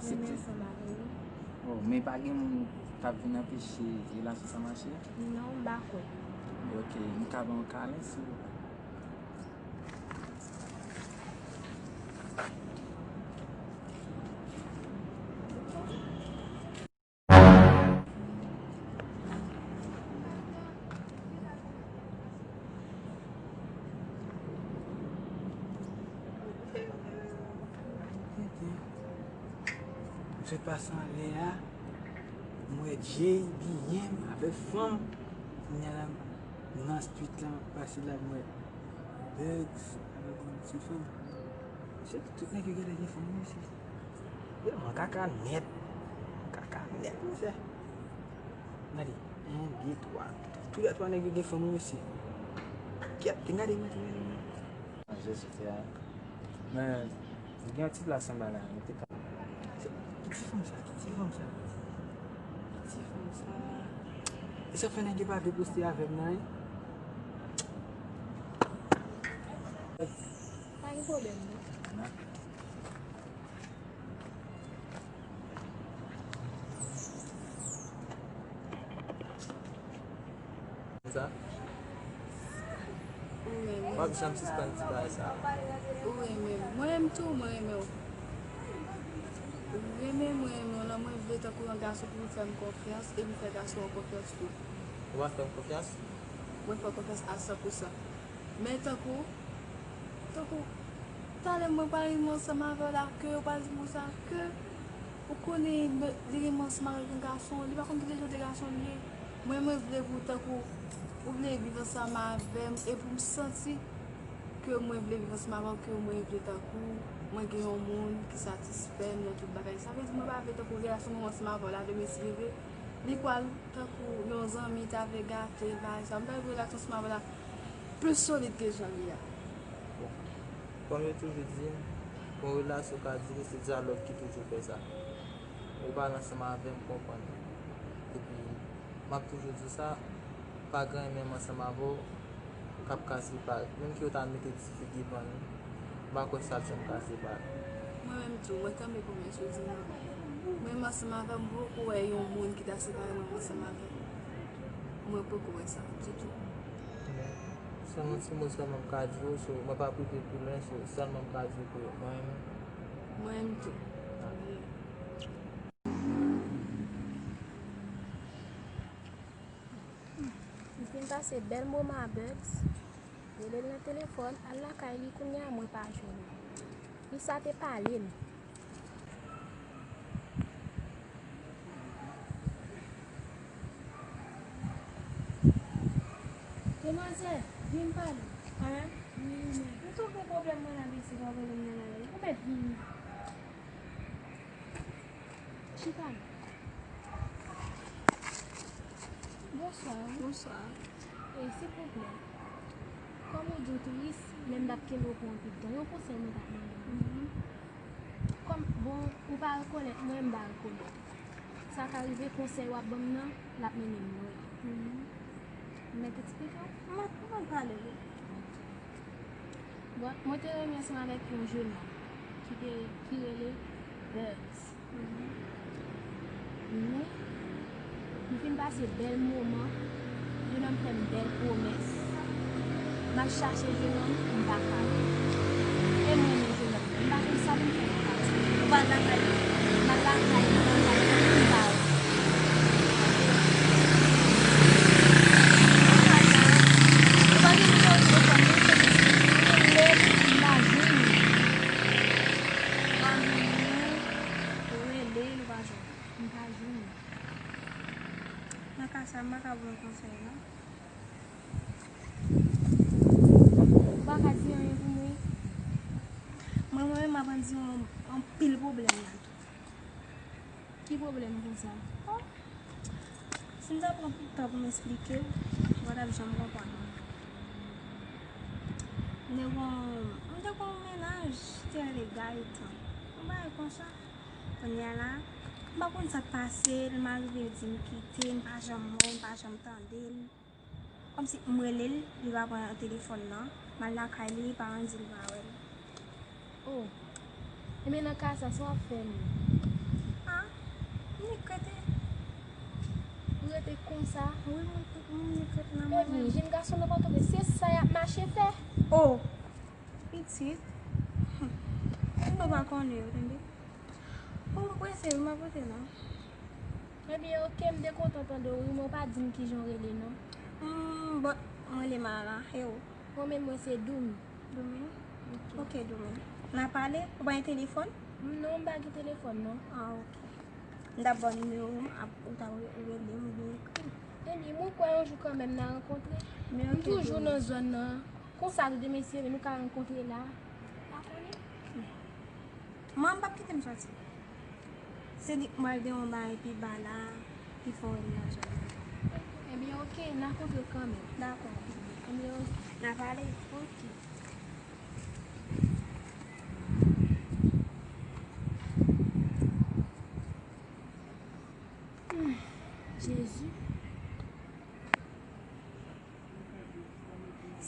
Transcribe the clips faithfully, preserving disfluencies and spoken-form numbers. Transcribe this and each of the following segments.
Renmen ansanm avè w. Oh, men pa gen moun k ap vin anpeche relasyon sa mache? Non, m pa kwè. Ok, m ka ba w kalen, silvouplè? M sot pase anlè a, m wè Jay, B M avèk fanm. Kounye a la, m nan street la, m ap pase la, m wè Bugs avèk yon ti fanm. Se tout nèg yo genlè gen fanm wi, mesye. Yo, mwen kaka nèt. Mwen kaka nèt, mesye. Gade, yon, de, twa. Tou lè twa nèg yo gen fanm wi, mesye. Kèt, te gade mwen, te gade mwen. Manje soti a. Men, gen yon ti plas anba la, nou te ka. Ki ti fanm sa? Ki ti fanm sa? Ki ti fanm sa? E sa fè nèg yo pa vle poste avè m nan, wi. Pa gen pwoblèm, non. Sa? Ou renmen m. W ap janm sispann di bagay sa. Ou renmen m. Mwen menm tou, mwen renmen w. Ou renmen m, mwen renmen w. Lan mwen vle tankou yon gason pou w fè m konfyans, epi fè gason an konfyans tou. Ou pa fè m konfyans? Mwen fè w konfyans a san pousan. Men tankou, tankou, talè mwen pral rive ansanm avè w la, ke yo pral di m konsa, ke ou konnen, li rive ansanm avèk yon gason, li pa konn ki jan de gason li ye. Mwen, mwen vle pou tankou, ou vle viv ansanm avè m, e pou m santi ke mwen vle viv ansanm avè w, ke mwen vle tankou, mwen gen yon moun ki satisfè m nan tout bagay. Sa vle di, mwen pa vle tankou relasyon mwen ansanm avè w la, demen si Dye vle, li pral tankou yon zanmi ta vle gate l, bagay sa. Mwen ta vle relasyon ansanm avè w la plis solid ke jan li a. Bon, kòm yo toujou di, yon relasyon ka dire, se dyalòg ki toujou fè sa. Ou pale ansanm avè m, m konprann. Epi, m ap toujou di sa, pa gen anyen menm ansanm avè w k ap ka separe. Menm ke yo ta mete ti figi ban nou, m pa kwè sa ap janm ka separe. Mwen menm tou, mwen tanmen pwomès ou di m nan. Mwen menm ansanm avè w, m poko wè yon moun ki ta separe mwen menm ansanm avè w. Mwen poko wè sa ditou. Men, sèlman ti mo sèlman m ka di w, so, mwen p ap rive pi lwen, so, sèlman m ka di w ke mwen renmen w. Mwen menm tou. Ah. M fin pase bèl moman a Bugs. Rele l nan telefòn, al lakay li, kounye a mwen pa jwenn li. Li sa te pale m. Demwazèl, vin pale. An? Wi, men. M twouve pwoblèm mwen la, mesye, pa pwoblèm nan la. Ou mèt vini. Chita la. Bonswa. Bonswa. E, silvouplè, kòm ou di w tris, men m p ap kenbe w pou anpil tan. Yon konsèy mwen t ap mande w. Mhm. Kòm, bon, ou pa rekonèt mwen, m pa rekonèt. Sa ka rive konsèy w ap ban m nan, l ap mennen m lwen. Mhm. M mèt eksplike w? M ap, m ap pale, wi. Bon, mwen te renmen ansanm avèk yon jennonm ki te, ki rele Bugs. Mhm. Men, nou fin pase bèl moman, jennonm fè m bèl pwomès. M al chache jennonm, m pa ka wè l. E mwen menm jennonm, m pa konn sa pou m fè nan katye. Ou pa al lakay li? M al lakay li, m al lakay li, m pa wè l. Ou pa gen nimewo telefòn li, se li ki rele l, m pa jwenn li. M pa jwenn li, rele l, ou pa jwenn li. M pa jwenn li. Nan ka sa, m pa ka ba w konsèy, non. Ou pa ka di anyen pou mwen? Mwen, mwen menm, m ap ann di w anpil pwoblèm la tou. Ki pwoblèm konsa? Oh! Si m ta pran tan pou m eksplike w, ou pa t ap janm konprann mwen. M te gon, m te gon mennaj, te rele Gaëtan. Yon bagay konsa. Kounye a la, m pa konn sa k pase l, m arive yo di m kite, m pa janm wè l, m pa janm tande l. Kòmsi m rele l, li pa pran telefòn nan. M al lakay li, li pa rann di l pa wè m. Oh. Ebyen nan ka sa, sa w ap fè menm? Rete. Ou rete konsa. Wi, mwen, mwen, mwen rete nan mwen menm. Ebyen, jenn gason nan pa tonbe. Se sa y ap mache fè. Oh! Pitit. Hmm. Moun nou pa konnen yo, tande. Oh, m prese, wi, m ap rete la. Ebyen, oke, m te kontan tande w, wi, men w pa di m kijan w rele, non. Hmm, bon, mwen rele Mara, e ou? Mwen menm, mwen se Doumi. Doumi? Ok. Ok, Doumi. N a pale? Ou pa gen telefòn? Non, m pa gen telefòn, non. Ah, ok. M t ap ba w nimewo m, ap, ou ta re-, rele m oubyen ekri m. Ebyen, mwen kwè yon jou kanmenm n a rankontre. M toujou nan zòn nan. Konsa tou de mesye, nou ka rankontre la. Pa konnen. Manman m p ap kite m soti. Se li k mwen gen yon bagay pi ba la, pi fò wè m nan zòn nan. Ebyen, oke, n a kontre kanmenm. Dakò. Ebyen, oke. N a pale? Oke. Hmm, Jezi.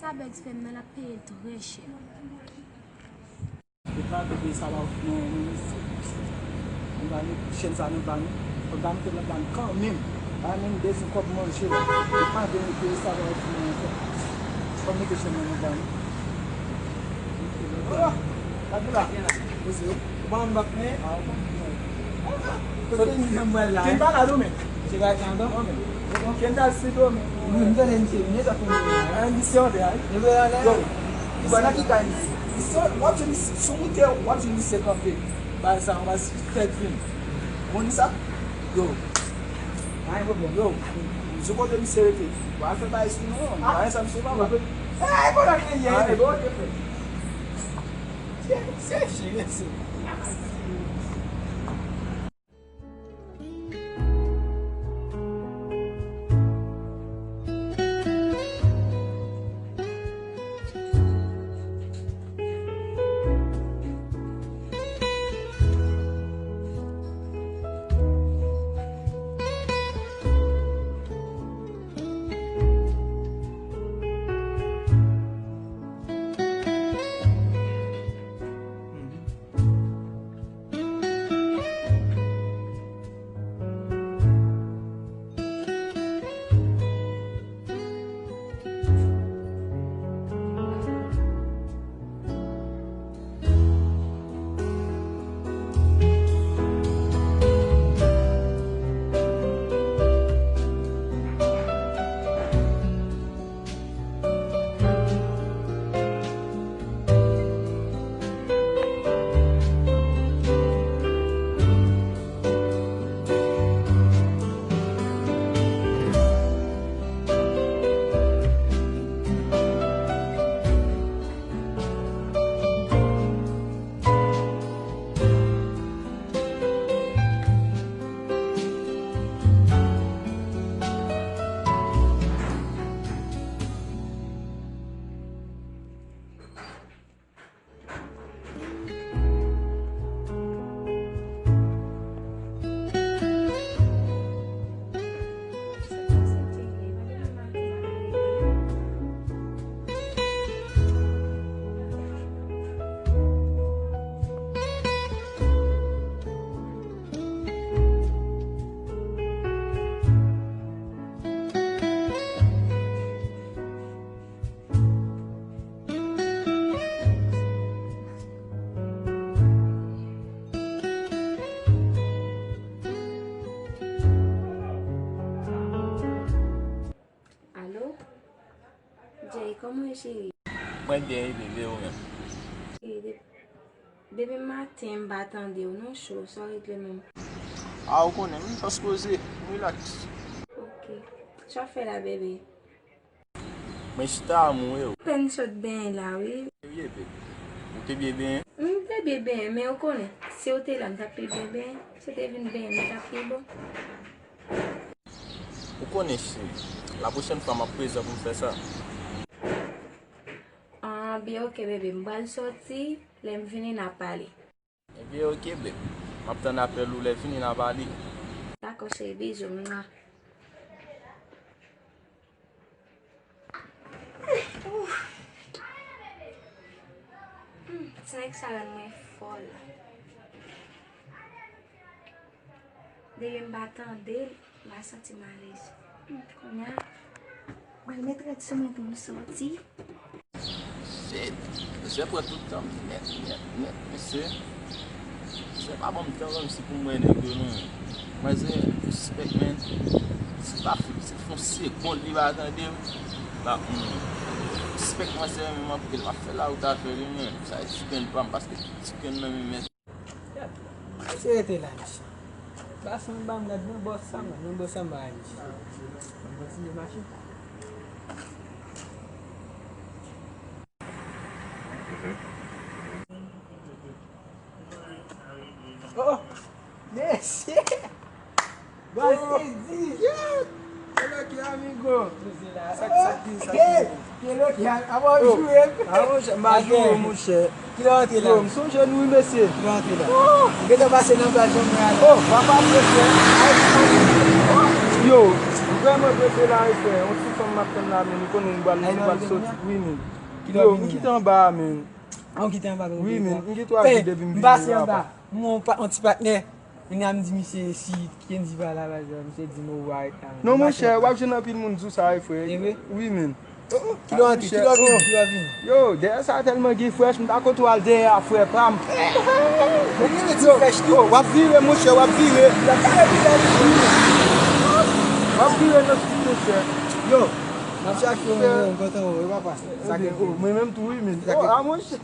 Sa Bèd fè m nan, l ap peye l trè chè. Yo pa vle peye sa w ap fè nan ministè. Nou ba nou chèn sa nou ba nou. Fòk ba nou fè nan ba nou kanmenm. Pa menm bezwen kòb manje la. Yo pa vle nou peye sa w ap fè nan ministè. Fòk nou peye chèn nan nou ba nou. Oh! Gade la. Mesye, ou pa menm bak men? Ah, ou pa menm. Kote nou menm wè la, hein? Ken pa la domen. Se pa jan dan. Ken dal si domen. Wi, m tande misye, misye sa fè. Ah, misye anlè, hein? Yo, w nan ki kay misye? Misye, w ap jwenn misye, sou wout, w ap jwenn misye kanpe. Bay sa, anba tèt vin. Ou konn sa? Yo. Pa gen pwoblèm. Yo, sou kote misye rete. W a fè bay sou nou, non. Pa gen sa, misye pa wè. Ey, kote l ye? Ah, bon, ok, frè. Se, se, se, se. Alo? Jay, kòman w ye, cheri? Mwen byen, wi, bebe, ou menm? Cheri, de-, depi maten m pa tande w, non, cho, sa w regle menm? A, ou konnen, m jis poze, m rilaks. Ok. Sa w ap fè la, bebe? Mwen chita, mwen wè w. Pèn sot benyen la, wi. Serye, bebe? Ou te byen benyen? M te byen benyen, men ou konnen, si w te la, m t ap pi byen benyen. Si w te vin benyen m, t ap pi bon. Ou konnen, cheri, lapwochèn fwa m ap prezan pou m fè sa. An, byen, oke, bebe, m pral sòti, lè m vini, n a pale. Ebyen, oke, bebe. M ap tann apèl ou lè vini, n a pale. Dakò, cheri, bizou, mwa. Ouf. Hmm, ti nèg sa rann mwen fòl. Depi m pa tande l, m pa santi m alèz. Hmm, kounye a, mwen met rad sou mwen pou m soti. Shit! Mesye pran tout tan m nèt, nèt, nèt, mesye. Mesye pa ban m tan kòmsi pou m wè nèg yo non. Manzè, respect, man. Si pa fout, si fon segonn li pa tande m, pa, hmm. Respect, manzè, men m ap fè la ou ta fè li, men sa e ti grenn pa m, paske ti grenn nan men mèt. Gad, misye rete la, misye. Ba san ba m gad nan bòs sa, mwen, nan bòs sa m ba misye. Mwen kontinye mache. Oh, oh. Mesye! Bòs te di. Qué lo que, amigo? Sa, sa ki, sa ki. Qué lo que, a, a, w ap joure. A, monchè, m pa joure, monchè. Kilè w antre la? Yo, m sonje nou, wi, mesye. Kilè w antre la? Oh! M gentan pase nan baz, janm mwen ale. Oh, papa, frè, frè. Yo, m vrèman prese la, wi, frè. Yon ti fanm m ap tann la, men m konnen m pral, m pral soti, wi, men. Yo, m kite anba a, men. A, w kite anba, wi, men. M gen twa jou depi m vini la. M pase anba. M wè yon pa-, yon ti patnè. Kounye a m di misye si Kendy pa la, pa egzanp, misye di m, "Oh, w arete la." Non, monchè, w ap jwenn anpil moun di w sa, wi, frè. E vre? Wi, men. Oh, oh, kilè w antre, kilè w vini, kilè w vini? Yo, dèyè sa tèlman gen frèch, m ta konn tou al dèyè a, frè pa m. Men gen yon ti frèch tou. Yo, w ap vire, monchè, w ap vire. W ap vire, monchè. Yo, m ap chache yon, yon kontan, wi, papa. Sa gen, oh, mwen menm tou, wi, men. Oh, a, monchè.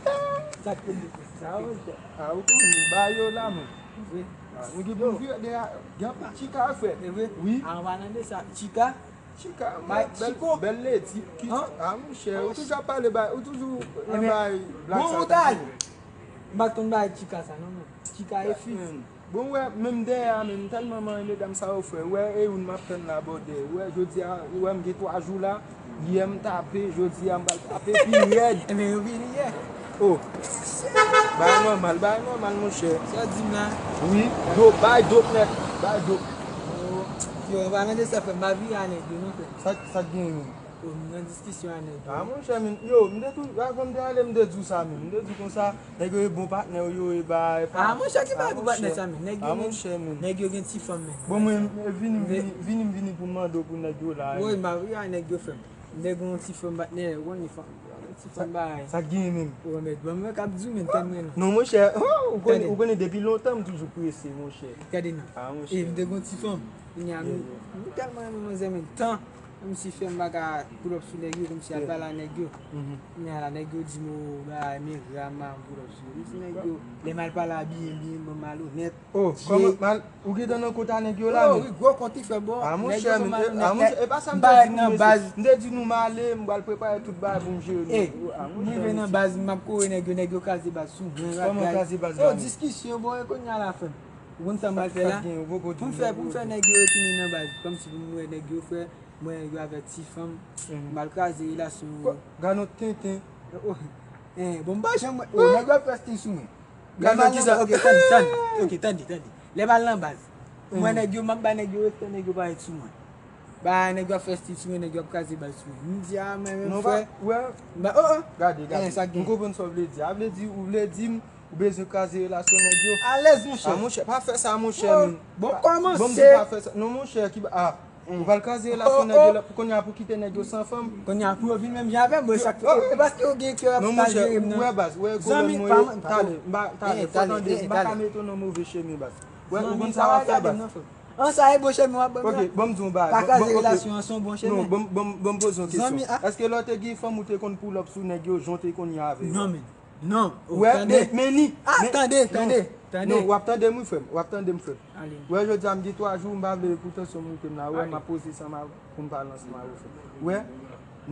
Sa k te di? A, monchè. A, ou konnen, ba yo la, men. Wi. A, nou gen pou nou vire de a, gen anpil chika a fè. E vre? Wi. A, ann pale de sa. Chika? Chika, bèl, bèl ledi. A, monchè, ou toujou ap pale bay, ou toujou nan bay blag sa. Bon, ou ta. M pa t konn bay chika sa, non, men. Chika e fi. Bon, wè, menm dèyè a, men, m tèlman manyen medam sa yo, frè. Wè, e youn m ap tann la, bòdè. Wè, jodi a, ou wè, m gen twa jou la. Yè m tape, jodi a m pral tape pi rèd. Ebyen, yo vini yè. Oh. Bagay nòmal, bagay nòmal, monchè. Sa w di m la? Wi, dope, bay dope nèt, bay dope. Oh. Yo, pa mande sa, frè m, pa vire a nèg yo, non, frè. Sa, sa k genyen menm? Oh, m nan diskisyon a nèg yo. A, monchè, men, yo, m te tou, avan m te ale, m te di w sa, men. M te di w konsa, nèg yo e bon patnè, yo e bay, pa. A, monchè, ki pa bon patnè sa, men. Nèg yo, a, monchè, men. Nèg yo gen ti fanm, men. Bon, mwen, vini, vini, vini, vini pou m mande w pou nèg yo la. Wi, m pa vire a nèg yo, frè m. M te gen yon ti fanm patnè, ou konnen fanm, ti fanm bagay. Sa k genyen menm? Ou mèt, bon, mwen k ap di w, men, tann mwen non. Non, monchè, oh, ou konnen, ou konnen depi lontan m toujou prese, monchè. Gade non. A, monchè. E m te gen yon ti fanm. Kounye a, m, m tèlman renmen manzè, men tan, menm si fè m pa ka pull up sou nèg yo, kòmsi al pale a nèg yo. Kounye a la, nèg yo di m, oh, bagay, men ram, m pull up sou yo. M di nèg yo, lè m al pale a byen, byen, bon, malonèt. Oh, kòman, mal, ou gentan nan kont a nèg yo la, men? Oh, wi, gwo kont li fè bon. A, monchè, men, e, a, monchè, e pa sa m te di nou, mesye. M te di nou m ale, m pral prepare tout bagay pou m jere nou. A, monchè, m rive nan baz, m ap kore nèg yo, nèg yo kraze baz sou mwen, ragay. Kòman kraze baz la, men? Yo, diskisyon, bon, e kounye a la, frè m. Ou konn sa m pral fè la? Pou m fè, pou m fè nèg yo retounen nan baz, kòmsi pou m wè nèg yo, frè, m wè nèg yo avèk ti fanm, m pral kraze relasyon yo. Gad yon tenten. Oh, eh, bon, m pa janm wè, oh, nèg yo ap fè stil sou mwen. Gade nan kisa. Ok, tande, tande. Ok, tande, tande. Lè m al nan baz, mwen nèg yo, m ap bay nèg yo respè, nèg yo parèt sou mwen. Ba nèg yo ap fè stil sou mwen, nèg yo ap kraze baz sou mwen. M di, a, mwen menm, frè. Non, pa, wè. M ba, oh, oh. Gade, gade. Eh, sa k gen? M konprann sa w vle di. A, vle di, ou vle di m, ou bezwen kraze relasyon nèg yo. Alèz, monchè. A, monchè, pa fè sa, monchè, men. Bon, kòmanse. Bon, m di pa fè sa. Non, monchè, ki ba, a. Ou pral kraze relasyon nèg yo la, pou kounye a pou kite nèg yo san fanm. Kounye a pou yo vin menm jan avè m, bon, sa k fè, e paske yo gen kè ap mal jere m nan. Non, monchè, ou wè baz, ou wè zanmi, pa, talè, m pa, talè, fò tande, m pa ka mete w nan move chemen, baz. Wè, ou konn sa w ap fè, baz. An sa e bon chemen w ap ban m la. Ok, ban m di w yon bagay. Pa kraze relasyon an, se yon bon chemen. Non, ban m, ban m, ban m poze yon kesyon. Zanmi, a. Èske lè w te gen fanm ou te konn pull up sou nèg yo, jan w te konn ye avè yo? Non, men. Non, oh, wè, tande. Men, men ni, ah, men, tande, non, tande, tande. Non, w ap tande m, wi, frè m. W ap tande m, frè m. Ale. Wè, jodi a, m gen twa jou, m pa vle pou tansyon m moute m la. Wè, ale. M ap poze sa m ap, pou m pale ansanm avè w, frè m. Wè,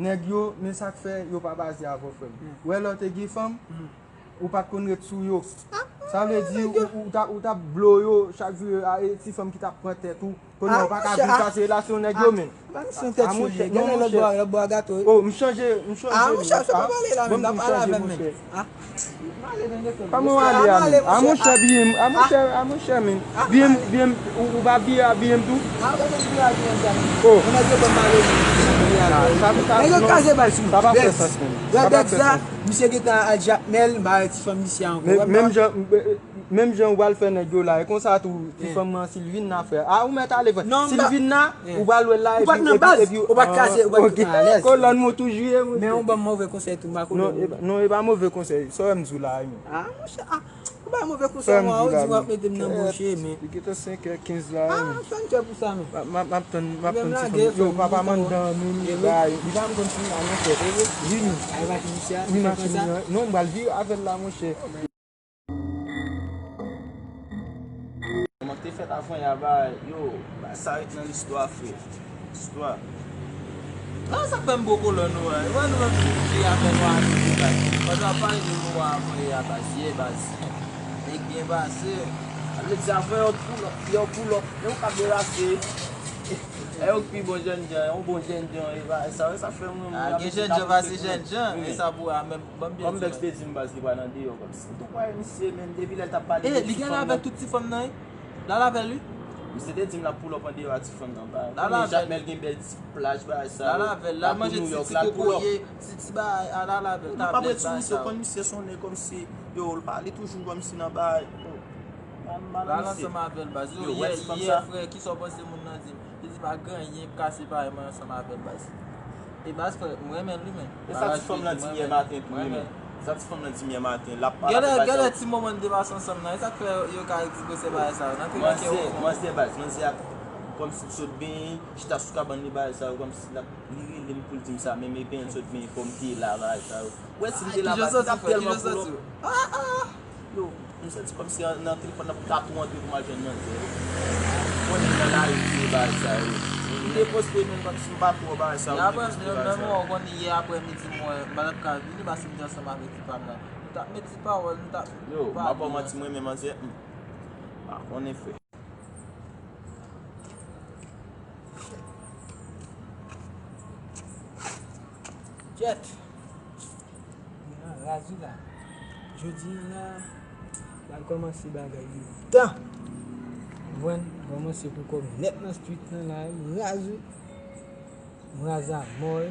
nèg yo, men sa k fè yo pa baze avè w, frè m. Hmm. Wè, lè w te gen fanm, hmm, ou pa t konn ret sou yo. Ah, sa vle di, nèg yo, ou, ou t ap, ou t ap blo yo, chak jou, a, e ti fanm ki t ap pran tèt ou. Kounye a, ou pa ka vin kase relasyon nèg yo, men. Ah, monchè, non, monchè. Oh, m chanje, m chanje. Ah, monchè, sa pa pale la, men, pa pale avè m, men. Ah. Kòman w ale a, men? Ah, monchè, biyè m, ah, monchè, ah, monchè, men. Biyè m, biyè m, ou, ou pa biyè a biyè m tou? Ah, ou pa biyè a biyè m, sa. Oh. Nèg yo ban m ale. Ah, sa, sa, nèg yo kraze bal sou mwen. Sa pa fè sans, men. Sa pa fè sans. Misye gentan al Jakmèl, m pa wè ti fanm misye ankò. Menm jan, menm jan ou pral fè nèg yo la, e konsa tou, ti fanm nan, Silvina, frè. A, ou mèt ale, frè. Silvina, ou pral wè l la, epi, epi, epi, ou pa kaze, ou pa alèz. Kolòn mwen toujou ye, monchè. Men ou ban m move konsèy tou, m pa konnen. Non, e pa move konsèy, sa w wè m di w la, wi. A, monchè, a, ou bay move konsèy, mwen, ou di w ap mete m nan bon chemen. Li gentan senkè kenz la, wi. A, fè m kè pou sa, non. M ap tann, m ap tann ti fanm. Yo, papa m anndan, men li bay. Li pa m konn si la, non, frè. Vini. Wi, machin nan. Non, m pral vire avè l la, monchè. Kòman te fèt avan ya ba yo, ba sa ret nan listwa, frè. Listwa. Nan sa k fè m bo kolòn nou a, wè nou menm ki afè nou a nou bagay. Pandan ap pale de nou a avan yè a baz, yè baz. Nèg byen pase. Sa vle di afè yo pull up, yo pull up, men ou ka derase. E yo k pi bon jènjan, yon bon jènjan, e ba sa, sa fè mwen. A, gen jènjan pase jènjan, e sa pou a menm. Kòm Bèks te di m baz li pral nan deyò kòmsi. M tou kwè misye menm depi lè l t ap pale de ti fanm nan. E, li genlè avèk tout ti fanm nan, wi. L al avè l, wi. Misye te di m l ap pull up andeyò a ti fanm nan, ba. L al avè l. Jakmèl gen bèl ti plaj, bagay sa yo. L al avè l, l al manje ti, ti kokoye, ti, ti bagay, al, al avè l, tablèt, bagay sa yo. Li pa pran sou misye, konn misye se yon nèg kòmsi, yo, l pale toujou kòmsi nan bagay. L al ansanm avè l, baz. Yo, yè, yè, frè, kisa w panse moun nan di m? Li di pa gen anyen k ka separe mwen ansanm avè l, baz. E baz, frè, m renmen l, wi, men. E sa ti fanm nan di m yè maten tou, wi, men. Sa ti fanm nan di m yè maten, l ap pale avèk baz. Genlè, genlè ti moman n te pase ansanm nan, e sa k fè yo ka di gwo se bagay sa yo. Nan te manke yo. Manzè, manzè, baz, manzè a kòmsi l sot benyen, chita sou kabann li, bagay sa yo, kòmsi l ap, li rele m pou l di m sa, men, men benyen l sot benyen, fò m te la, bagay sa yo. Ou wè si m te la, baz, li t ap tèlman pull up. Yo, m santi kòmsi nan telefòn nan pou m ta tou antre pou m al jwenn manzè. Konnen nan lari m te bagay sa yo. M te poste menm kòmsi m pa twò bagay sa yo, m te poste bagay sa yo. Menm ou konnen yè aprèmidi mwen, m pa t ap ka vini paske m te ansanm avèk ti pa m nan. M t ap met ti pawòl, m t ap pale. Yo, m pa ba w manti, mwen menm manzè, m pa konnen, frè. Kèt! Mwen an raz wi la. Jodi a la, pral kòmanse bagay yo tan. Konprann? Kòmanse pou kò m nèt nan street nan la, m raz wi. M raz a mò wi.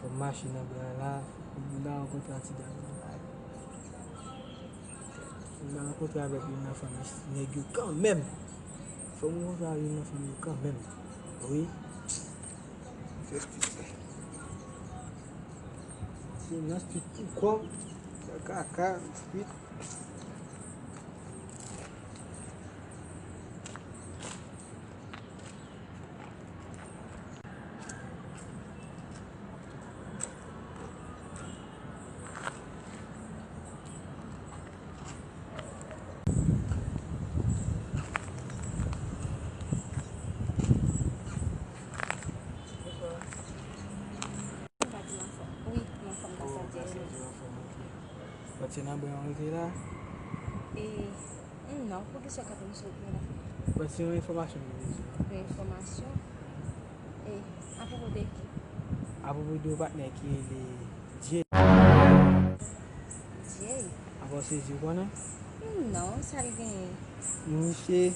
Fò m mache nan bra la, m ta rankontre a ti dam nan la. M ta rankontre avèk youn nan fanmi nèg yo kanmenm. Fò m rankontre avèk youn nan fanmi yo kanmenm. Wi. Se nan street pou kò m. Sa kaka, street. Ou pa di m anfòm. Wi, m anfòm, grasa Dye. Ou anfòm, ok. Pati nan bwen an rete la? E, non, poukisa w ka fè m sot mwen la? Pati yon enfòmasyon m bezwen. Yon enfòmasyon? E, apwopo de ki? Apwopo de yon patnè ki rele Jay. Jay? Apa w sezi, ou konnen? Non, sa l genyen? Misye,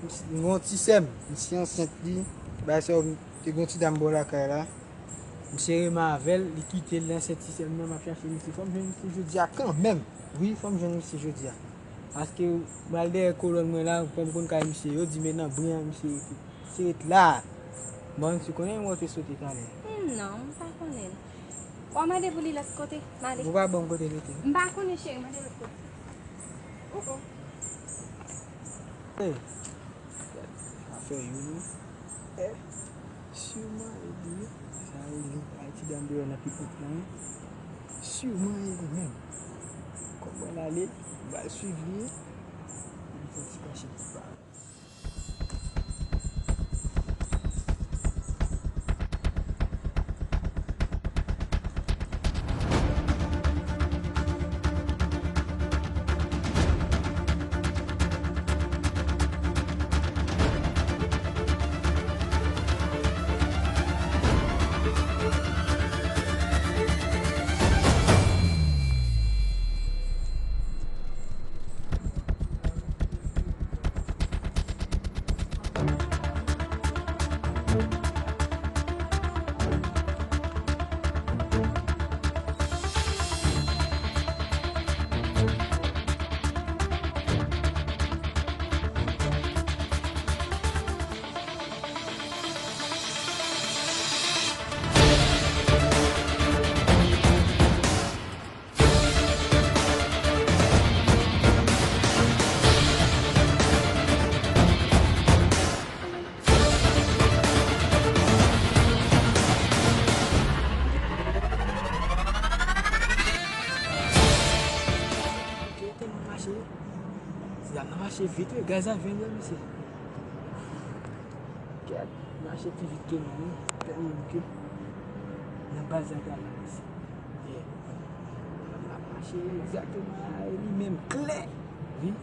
misye, m gen yon ti sè m, misye ansent li, bagay sa yo, te gen yon ti dam bò lakay la. Misye renmen avè l, li kite l nan sèt sistèm nan, m ap chache misye. Fò m jwenn misye jodi a kanmenm. Wi, fò m jwenn misye jodi a. Paske m al dèyè kolòn mwen la, fò m konn kay misye. Yo di men nan bren an misye rete. Misye ret la. Bon, misye konnen mwen te sote talè. Hmm, non, m pa konnen l. W a mande pou li lòt kote, m ale. Ou pa ban m kote l rete. M pa konnen, cheri, mande lòt kote. Oh, oh. Hey. Afè yo, non. Eh, siman e li, sa e li, Ayiti dam deyò nan pipot lan, wi. Siman e li menm. Kòm mwen ale, m pral swiv li, m fè ti kache pou pa. Mache. Zam nan mache vit wi, gaz la vin wi mesye. Kèt, mache pi vit ke nou wi. Kèt nou ke nan baz la gaz la mesye. Yeah. L ap mache egzakteman la, e li menm klè. Wi.